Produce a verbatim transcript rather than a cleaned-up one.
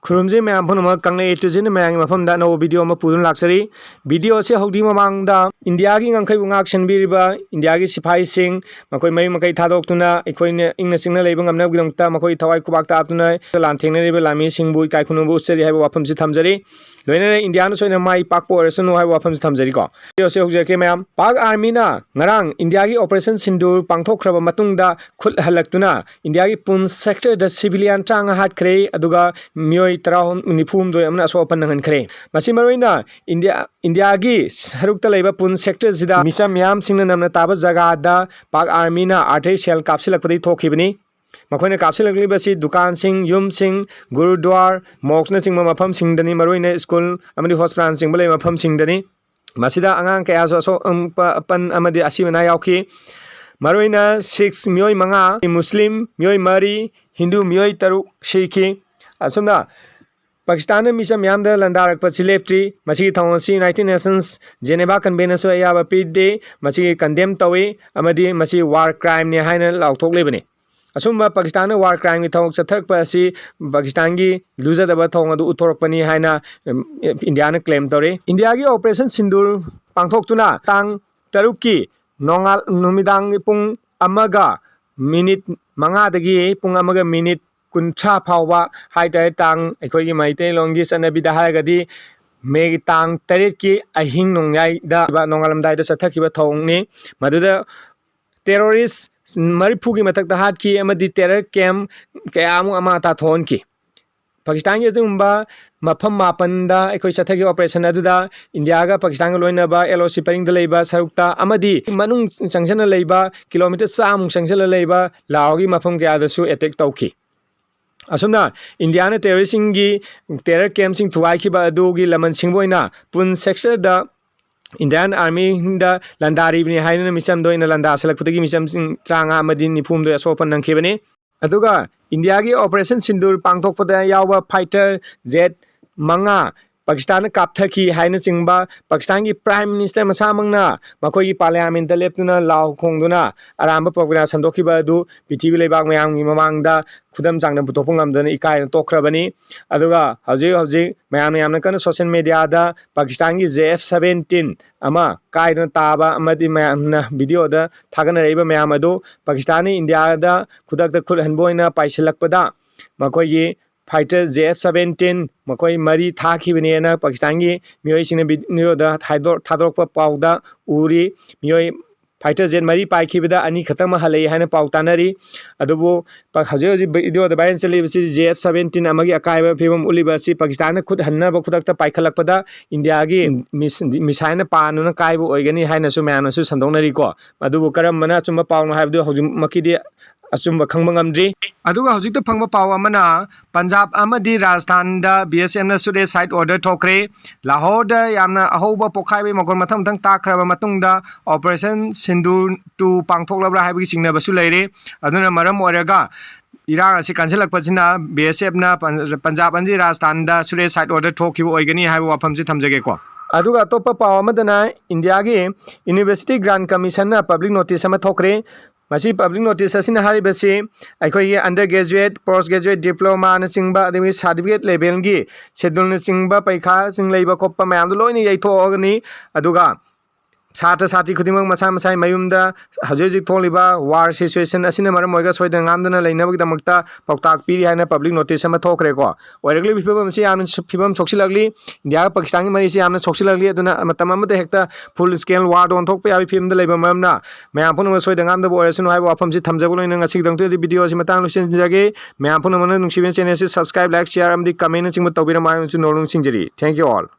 ꯈꯨꯔꯨꯝꯖꯩ ꯃꯌꯥꯝ ꯄꯨꯝꯅꯃꯛ꯫ ꯀꯪꯂꯩ ꯇꯨꯖꯤꯟ ꯃꯌꯥꯝꯒꯤ ꯃꯐꯝꯗ ꯑꯅꯧꯕ ꯚꯤꯗꯤꯑꯣ ꯑꯃ ꯄꯨꯗꯨꯅ ꯂꯥꯛꯆꯔꯤ꯫ ꯚꯤꯗꯤꯑꯣ ꯑꯁꯤ ꯍꯧꯗ꯭ꯔꯤ ꯃꯃꯥꯡꯗ ꯏꯟꯗꯤꯌꯥꯒꯤ ꯉꯝꯈꯩꯕꯨ ꯉꯥꯛ ꯁꯦꯟꯕꯤꯔꯤꯕ ꯏꯟꯗꯤꯌꯥꯒꯤ ꯁꯤꯐꯥꯏꯁꯤꯡ, ꯃꯈꯣꯏ ꯃꯌꯨꯝ ꯃꯀꯩ ꯊꯥꯗꯣꯛꯇꯨꯅ ꯑꯩꯈꯣꯏꯅ ꯏꯪꯅ ꯆꯤꯛꯅ ꯂꯩꯕ ꯉꯝꯅꯕꯒꯤꯗꯃꯛꯇ ꯃꯈꯣꯏ ꯊꯋꯥꯏ ꯈꯨꯕꯥꯛꯇ ꯍꯥꯞꯇꯨꯅ ꯂꯥꯟꯊꯦꯡꯅꯔꯤꯕ ꯂꯥꯟꯃꯤꯁꯤꯡꯕꯨ ꯏꯀꯥꯏ ꯈꯨꯝꯅꯕ ꯎꯠꯆꯔꯤ ꯍꯥꯏꯕ ꯋꯥꯐꯝꯁꯤ ꯊꯝꯖꯔꯤ꯫ ꯂꯣꯏꯅꯅ ꯏꯟꯗꯤꯌꯥꯅ ꯁꯣꯏꯗꯅ ꯃꯥꯏ ꯄꯥꯛꯄ ꯑꯣꯏꯔꯁꯅꯨ ꯍꯥꯏꯕ ꯋꯥꯐꯝꯁꯤ ꯊꯝꯖꯔꯤꯀꯣ꯫ ꯚꯤꯗꯤꯑꯣ ꯑꯁꯤ ꯍꯧꯖꯔꯛꯀꯦ ꯃꯌꯥꯝ꯫ ꯄꯥꯛ ꯑꯥꯔꯃꯤꯅ ꯉꯔꯥꯡ ꯏꯟꯗꯤꯌꯥꯒꯤ ꯑꯣꯄꯔꯦꯁꯟ ꯁꯤꯟꯗꯨꯔ ꯄꯥꯡꯊꯣꯛꯈ꯭ꯔꯕ ꯃꯇꯨꯡꯗ ꯈꯨꯠ ꯍꯜꯂꯛꯇꯨꯅ ꯏꯟꯗꯤꯌꯥꯒꯤ ꯄꯨꯟꯁ ꯁꯦꯛꯇꯔꯗ ꯁꯤꯚꯤꯂꯤꯌꯟ ꯇꯔꯥꯃꯉꯥ ꯍꯥꯠꯈ꯭ꯔꯦ, ꯑꯗꯨꯒ ꯃꯤꯑꯣꯏ ꯇꯔꯥ, ꯅꯤꯐꯨ ꯍꯨꯝꯗꯣꯏ ꯑꯃꯅ ꯑꯁꯣꯛ ꯑꯄꯟ ꯅꯪꯍꯟꯈ꯭ꯔꯦ꯫ ꯃꯁꯤ ꯃꯔꯨꯑꯣꯏꯅ ꯏꯟꯗꯤꯌꯥ, ꯏꯟꯗꯤꯌꯥꯒꯤ ꯁꯔꯨꯛꯇ ꯂꯩꯕ ꯄꯨꯟꯁ ꯁꯦꯛꯇꯔꯁꯤꯗ ꯃꯤꯆꯝ ꯃꯤꯌꯥꯝꯁꯤꯡꯅ ꯅꯝꯅ ꯇꯥꯕ ꯖꯒꯥꯗ ꯄꯥꯛ ꯑꯥꯔꯃꯤꯅ ꯑꯥꯔꯇꯤꯂꯔꯤ ꯁꯦꯜ ꯀꯥꯞꯁꯤꯜꯂꯛꯄꯗꯒꯤ ꯊꯣꯛꯈꯤꯕꯅꯤ꯫ ꯃꯈꯣꯏꯅ ꯀꯥꯞꯁꯤꯜꯂꯛꯂꯤꯕꯁꯤ ꯗꯨꯀꯥꯟꯁꯤꯡ, ꯌꯨꯝꯁꯤꯡ, ꯒꯨꯔꯨꯗ꯭ꯋꯥꯔ, ꯃꯣꯛꯁꯅꯆꯤꯡꯕ ꯃꯐꯝꯁꯤꯡꯗꯅꯤ, ꯃꯔꯨꯑꯣꯏꯅ ꯁ꯭ꯀꯨꯜ ꯑꯃꯗꯤ ꯍꯣꯁꯄꯤꯇꯥꯜꯅꯆꯤꯡꯕ ꯂꯩꯕ ꯃꯐꯝꯁꯤꯡꯗꯅꯤ꯫ ꯃꯁꯤꯗ ꯑꯉꯥꯡ ꯀꯌꯥꯁꯨ ꯑꯁꯣꯛ, ꯑꯝ, ꯄ-, ꯑꯄꯟ ꯑꯃꯗꯤ ꯑꯁꯤꯕ ꯑꯅꯥ ꯌꯥꯎꯈꯤ꯫ ꯃꯔꯨꯑꯣꯏꯅ ꯁꯤꯈ ꯃꯤꯑꯣꯏ ꯃꯉꯥ, ꯃꯨꯁꯂꯤꯝ ꯃꯤꯑꯣꯏ ꯃꯔꯤ, ꯍꯤꯟꯗꯨ ꯃꯤꯑꯣꯏ ꯇꯔꯨꯛ ꯁꯤꯈꯤ꯫ ꯑꯁꯨꯝꯅ ꯄꯥꯀꯤꯁꯇꯥꯟꯅ ꯃꯤꯆꯝ ꯃꯤꯌꯥꯝꯗ ꯂꯥꯟꯗꯥꯔꯛꯄꯁꯤ ꯂꯦꯞꯇ꯭ꯔꯤ꯫ ꯃꯁꯤꯒꯤ ꯊꯧꯑꯣꯡ ꯑꯁꯤ ꯌꯨꯅꯥꯏꯇꯦꯗ ꯅꯦꯁꯟꯁ ꯖꯦꯅꯦꯚꯥ ꯀꯟꯚꯦꯟꯁꯟꯁꯨ ꯑꯌꯥꯕ ꯄꯤꯗꯦ꯫ ꯃꯁꯤꯒꯤ ꯀꯟꯗꯦꯝ ꯇꯧꯏ ꯑꯃꯗꯤ ꯃꯁꯤ ꯋꯥꯔ ꯀ꯭ꯔꯥꯏꯝꯅꯤ ꯍꯥꯏꯅ ꯂꯥꯎꯊꯣꯛꯂꯤꯕꯅꯤ꯫ ꯑꯁꯨꯝꯕ ꯄꯥꯀꯤꯁꯇꯥꯟꯅ ꯋꯥꯔ ꯀ꯭ꯔꯥꯏꯝꯒꯤ ꯊꯕꯛ ꯆꯠꯊꯔꯛꯄ ꯑꯁꯤ ꯄꯥꯀꯤꯁꯇꯥꯟꯒꯤ ꯂꯨꯖꯗꯕ ꯊꯧꯑꯣꯡ ꯑꯗꯨ ꯎꯠꯊꯣꯔꯛꯄꯅꯤ ꯍꯥꯏꯅ, ꯎꯝ, ꯏꯟꯗꯤꯌꯥꯅ ꯀ꯭ꯂꯦꯝ ꯇꯧꯔꯤ꯫ ꯏꯟꯗꯤꯌꯥꯒꯤ ꯑꯣꯄꯔꯦꯁꯟ ꯁꯤꯟꯗꯨꯔ ꯄꯥꯡꯊꯣꯛꯇꯨꯅ ꯇꯥꯡ ꯇꯔꯨꯛꯀꯤ ꯅꯣꯡꯉꯥꯜ-, ꯅꯨꯃꯤꯗꯥꯡꯒꯤ ꯄꯨꯡ ꯑꯃꯒ ꯃꯤꯅꯤꯠ ꯃꯉꯥꯗꯒꯤ ꯄꯨꯡ ꯑꯃꯒ ꯃꯤꯅꯤꯠ ꯀꯨꯟꯊ꯭ꯔꯥ ꯐꯥꯎꯕ ꯍꯥꯏꯇꯥꯔꯦ, ꯇꯥꯡ, ꯑꯩꯈꯣꯏꯒꯤ ꯃꯩꯇꯩꯂꯣꯟꯒꯤ ꯆꯠꯅꯕꯤꯗ ꯍꯥꯏꯔꯒꯗꯤ ꯃꯦꯒꯤ ꯇꯥꯡ ꯇꯔꯦꯠꯀꯤ ꯑꯍꯤꯡ ꯅꯣꯡꯌꯥꯏꯗ, ꯅꯣꯡꯉꯥꯜꯂꯝꯗꯥꯏꯗ ꯆꯠꯊꯈꯤꯕ ꯊꯧꯑꯣꯡꯅꯤ꯫ ꯃꯗꯨꯗ ꯇꯦꯔꯣꯔꯤꯁ ꯃꯔꯤꯐꯨꯒꯤ ꯃꯊꯛꯇ ꯍꯥꯠꯈꯤ ꯑꯃꯗꯤ ꯇꯦꯔꯔ ꯀꯦꯝ ꯀꯌꯥ ꯑꯃ ꯑꯃꯥꯡ ꯑꯇꯥ ꯊꯣꯛꯍꯟꯈꯤ꯫ ꯄꯥꯀꯤꯁꯇꯥꯟꯒꯤ ꯑꯗꯨꯒꯨꯝꯕ ꯃꯐꯝ ꯃꯥꯄꯟꯗ ꯑꯩꯈꯣꯏ ꯆꯠꯊꯈꯤꯕ ꯑꯣꯄꯔꯦꯁꯟ ꯑꯗꯨꯗ ꯏꯟꯗꯤꯌꯥꯒ ꯄꯥꯀꯤꯁꯇꯥꯟꯒ ꯂꯣꯏꯅꯕ ꯑꯦꯜ ꯑꯣ ꯁꯤ ꯄꯔꯤꯡꯗ ꯂꯩꯕ ꯁꯔꯨꯛꯇ ꯑꯃꯗꯤ ꯃꯅꯨꯡ ꯆꯪꯁꯤꯟꯅ ꯂꯩꯕ ꯀꯤꯂꯣꯃꯤꯇꯔ ꯆꯥꯃꯨꯛ ꯆꯪꯁꯤꯜꯂ ꯂꯩꯕ ꯂꯥꯑꯣꯒꯤ ꯃꯐꯝ ꯀꯌꯥꯗꯁꯨ ꯑꯦꯇꯦꯛ ꯇꯧꯈꯤ꯫ ꯑꯁꯨꯝꯅ ꯏꯟꯗꯤꯌꯥꯅ ꯇꯦꯔꯣꯔꯤꯁꯁꯤꯡꯒꯤ ꯇꯦꯔꯔ ꯀꯦꯝꯁꯤꯡ ꯊꯨꯒꯥꯏꯈꯤꯕ ꯑꯗꯨꯒꯤ ꯂꯃꯟ ꯁꯤꯡꯕ ꯑꯣꯏꯅ ꯄꯨꯟꯁ ꯁꯦꯛꯇꯔꯗ ꯏꯟꯗꯤꯌꯥꯟ ꯑꯥꯔꯃꯤꯗ ꯂꯥꯟꯗꯥꯔꯤꯕꯅꯤ ꯍꯥꯏꯗꯨꯅ ꯃꯤꯆꯝꯗ ꯑꯣꯏꯅ ꯂꯥꯟꯗꯥꯁꯤꯜꯂꯛꯄꯗꯒꯤ ꯃꯤꯆꯝꯁꯤꯡ ꯇꯔꯥꯃꯉꯥ ꯑꯃꯗꯤ ꯅꯤꯐꯨ ꯍꯨꯝꯗꯣꯏ ꯑꯁꯣꯛ ꯑꯄꯟ ꯅꯪꯈꯤꯕꯅꯤ꯫ ꯑꯗꯨꯒ ꯏꯟꯗꯤꯌꯥꯒꯤ ꯑꯣꯄꯔꯦꯁꯟ ꯁꯤꯟꯗꯨꯔ ꯄꯥꯡꯊꯣꯛꯄꯗ ꯌꯥꯎꯕ ꯐꯥꯏꯇꯔ ꯖꯦꯠ ꯃꯉꯥ, ꯄꯥꯀꯤꯁꯇꯥꯟꯅ ꯀꯥꯞꯊꯈꯤ ꯍꯥꯏꯅꯆꯤꯡꯕ, ꯄꯥꯀꯤꯁꯇꯥꯟꯒꯤ Prime Minister ꯃꯁꯥꯃꯛꯅ ꯃꯈꯣꯏꯒꯤ Parliament ꯂꯦꯞꯇꯨꯅ ꯂꯥꯎ ꯈꯣꯡꯗꯨꯅ ꯑꯔꯥꯟꯕ ꯄ꯭ꯔꯣꯄꯥꯒꯦꯟꯗꯥ ꯁꯟꯗꯣꯛꯈꯤꯕ ꯑꯗꯨ ꯄ꯭ꯔꯤꯊꯤꯕꯤ ꯂꯩꯕꯥꯛ ꯃꯌꯥꯝꯒꯤ ꯃꯃꯥꯡꯗ ꯈꯨꯗꯝ ꯆꯥꯡꯗꯝ ꯄꯨꯊꯣꯛꯄ ꯉꯝꯗꯅ ꯏꯀꯥꯏꯅ ꯇꯣꯛꯈ꯭ꯔꯕꯅꯤ꯫ ꯑꯗꯨꯒ ꯍꯧꯖꯤꯛ ꯍꯧꯖꯤꯛ ꯃꯌꯥꯝꯅ ꯌꯥꯝꯅ ꯀꯟꯅ social media ꯗ ꯄꯥꯀꯤꯁꯇꯥꯟꯒꯤ J F seventeen ꯑꯃ ꯀꯥꯏꯗꯨꯅ ꯇꯥꯕ ꯑꯃꯗꯤ ꯃꯌꯥꯝꯅ video ꯗ ꯊꯥꯒꯠꯅꯔꯛꯏꯕ ꯃꯌꯥꯝ ꯑꯗꯨ, ꯄꯥꯀꯤꯁꯇꯥꯟꯅ ꯏꯟꯗꯤꯌꯥꯗ ꯈꯨꯗꯛꯇ ꯈꯨꯠ ꯍꯟꯕ ꯑꯣꯏꯅ ꯄꯥꯏꯁꯤꯜꯂꯛꯄꯗ ꯃꯈꯣꯏꯒꯤ fighter J F seventeen ꯃꯈꯣꯏ ꯃꯔꯤ ꯊꯥꯈꯤꯕꯅꯦꯅ ꯄꯥꯀꯤꯁꯇꯥꯟꯒꯤ ꯃꯤꯑꯣꯏꯁꯤꯡꯅ video ꯗ ꯊꯥꯗꯣꯔꯛꯄ ꯄꯥꯎꯗ ꯎꯔꯤ꯫ ꯃꯤꯑꯣꯏ fighter jet ꯃꯔꯤ ꯄꯥꯏꯈꯤꯕꯗ ꯑꯅꯤ ꯈꯛꯇꯃꯛ ꯍꯜꯂꯛꯏ ꯍꯥꯏꯅ ꯄꯥꯎ ꯇꯥꯅꯔꯤ꯫ ꯑꯗꯨꯕꯨ ꯄ-, ꯍꯧꯖꯤꯛ ꯍꯧꯖꯤꯛ video ꯗ viral ꯆꯠꯂꯤꯕꯁꯤ J F seventeen ꯑꯃꯒꯤ ꯑꯀꯥꯏꯕ ꯐꯤꯕꯝ ꯎꯠꯂꯤꯕ ꯑꯁꯤ ꯄꯥꯀꯤꯁꯇꯥꯟꯅ ꯈꯨꯠ ꯍꯟꯅꯕ ꯈꯨꯗꯛꯇ ꯄꯥꯏꯈꯠꯂꯛꯄꯗ ꯏꯟꯗꯤꯌꯥꯒꯤ ꯃꯤꯁ-, missile ꯅ ꯄꯥꯟꯗꯨꯅ ꯀꯥꯏꯕ ꯑꯣꯏꯒꯅꯤ ꯍꯥꯏꯅꯁꯨ ꯃꯌꯥꯝꯅꯁꯨ ꯁꯟꯗꯣꯛꯅꯔꯤꯀꯣ꯫ ꯑꯗꯨꯕꯨ ꯀꯔꯝꯕꯅ ꯑꯆꯨꯝꯕ ꯄꯥꯎꯅꯣ ꯍꯥꯏꯕꯗꯨ ꯍꯧꯖꯤꯛꯃꯛꯀꯤꯗꯤ ꯑꯆꯨꯝꯕ ꯈꯪꯕ ꯉꯝꯗ꯭ꯔꯤ꯫ ꯑꯗꯨꯒ ꯍꯧꯖꯤꯛꯇ ꯐꯪꯕ ꯄꯥꯎ ꯑꯃꯅ ꯄꯟꯖꯥꯕ ꯑꯃꯗꯤ ꯔꯥꯖꯁꯊꯥꯟꯗ B S F ꯅ shoot aside order ꯊꯣꯛꯈ꯭ꯔꯦ꯫ ꯂꯥꯍꯣꯔꯗ ꯌꯥꯝꯅ ꯑꯍꯧꯕ ꯄꯣꯛꯈꯥꯏꯕꯒꯤ ꯃꯈꯣꯜ ꯃꯊꯪ ꯃꯊꯪ ꯇꯥꯈ꯭ꯔꯕ ꯃꯇꯨꯡꯗ Operation Sindoor two ꯄꯥꯡꯊꯣꯛꯂꯕ꯭ꯔꯥ ꯍꯥꯏꯕꯒꯤ ꯆꯤꯡꯅꯕꯁꯨ ꯂꯩꯔꯦ꯫ ꯑꯗꯨꯅ ꯃꯔꯝ ꯑꯣꯏꯔꯒ ꯏꯔꯥꯡ ꯑꯁꯤ ꯀꯟꯁꯤꯜꯂꯛꯄꯁꯤꯅ B S F ꯅ ꯄꯟ-, ꯄꯟꯖꯥꯕ ꯑꯃꯗꯤ ꯔꯥꯖꯁꯊꯥꯟꯗ shoot aside order ꯊꯣꯛꯈꯤꯕ ꯑꯣꯏꯒꯅꯤ ꯍꯥꯏꯕ ꯋꯥꯐꯝꯁꯤ ꯊꯝꯖꯒꯦꯀꯣ꯫ ꯑꯗꯨꯒ ꯑꯇꯣꯞꯄ ꯄꯥꯎ ꯑꯃꯗꯅ ꯏꯟꯗꯤꯌꯥꯒꯤ University Grant Commission ꯅ public notice ꯑꯃ ꯊꯣꯛꯈ꯭ꯔꯦ꯫ ꯃꯁꯤ public notice ꯑꯁꯤꯅ ꯍꯥꯏꯔꯤꯕꯁꯤ ꯑꯩꯈꯣꯏꯒꯤ under graduate, post graduate diploma ꯅꯆꯤꯡꯕ, ꯑꯗꯒꯤ certificate level ꯒꯤ schedule ꯅꯆꯤꯡꯕ ꯄꯔꯤꯈꯥꯁꯤꯡ ꯂꯩꯕ ꯈꯣꯠꯄ ꯃꯌꯥꯝꯗꯣ ꯂꯣꯏꯅ ꯌꯩꯊꯣꯛꯑꯒꯅꯤ꯫ ꯑꯗꯨꯒ ꯁꯥꯇ꯭ꯔ ꯁꯥꯇ꯭ꯔꯤ ꯈꯨꯗꯤꯡꯃꯛ ꯃꯁꯥ ꯃꯁꯥꯒꯤ ꯃꯌꯨꯝꯗ ꯍꯧꯖꯤꯛ ꯍꯧꯖꯤꯛ ꯊꯣꯛꯂꯤꯕ war situation ꯑꯁꯤꯅ ꯃꯔꯝ ꯑꯣꯏꯔꯒ ꯁꯣꯏꯗꯅ ꯉꯥꯝꯗꯅ ꯂꯩꯅꯕꯒꯤꯗꯃꯛꯇ ꯄꯥꯎꯇꯥꯛ ꯄꯤꯔꯤ ꯍꯥꯏꯅ public notice ꯑꯃ ꯊꯣꯛꯈ꯭ꯔꯦꯀꯣ꯫ ꯑꯣꯏꯔꯛꯂꯤꯕ ꯐꯤꯕꯝ ꯑꯁꯤ ꯌꯥꯝꯅ ꯁꯨ-, ꯐꯤꯕꯝ ꯁꯣꯛꯆꯤꯜꯂꯛꯂꯤ꯫ ꯏꯟꯗꯤꯌꯥꯒ ꯄꯥꯀꯤꯁꯇꯥꯟꯒꯤ ꯃꯔꯤꯁꯤ ꯌꯥꯝꯅ ꯁꯣꯛꯆꯤꯜꯂꯛꯂꯤ꯫ ꯑꯗꯨꯅ ꯃꯇꯝ ꯑꯃꯗ ꯍꯦꯛꯇ full scale war ꯗ ꯑꯣꯟꯊꯣꯛꯄ ꯌꯥꯕꯒꯤ ꯐꯤꯕꯝꯗ ꯂꯩꯕ ꯃꯔꯝꯅ ꯃꯌꯥꯝ ꯄꯨꯝꯅꯃꯛ ꯁꯣꯏꯗꯅ ꯉꯥꯝꯗꯕ ꯑꯣꯏꯔꯁꯅꯨ ꯍꯥꯏꯕ ꯋꯥꯐꯝꯁꯤ ꯊꯝꯖꯕ ꯂꯣꯏꯅ ꯉꯁꯤꯒꯤꯗꯃꯛꯇꯗꯤ video ꯑꯁꯤ ꯃꯇꯥꯡ ꯂꯣꯏꯁꯤꯟꯖꯒꯦ꯫ ꯃꯌꯥꯝ ꯄꯨꯝꯅꯃꯛꯅ ꯅꯨꯡꯁꯤꯕꯤꯅ channel ꯑꯁꯤ subscribe, like, share ꯑꯃꯗꯤ comment ꯅꯆꯤꯡꯕ ꯇꯧꯕꯤꯔꯝꯃꯨ ꯍꯥꯏꯅꯁꯨ ꯅꯣꯜꯂꯨꯛꯅ ꯅꯤꯡꯁꯤꯡꯖꯔꯤ꯫ Thank you all꯫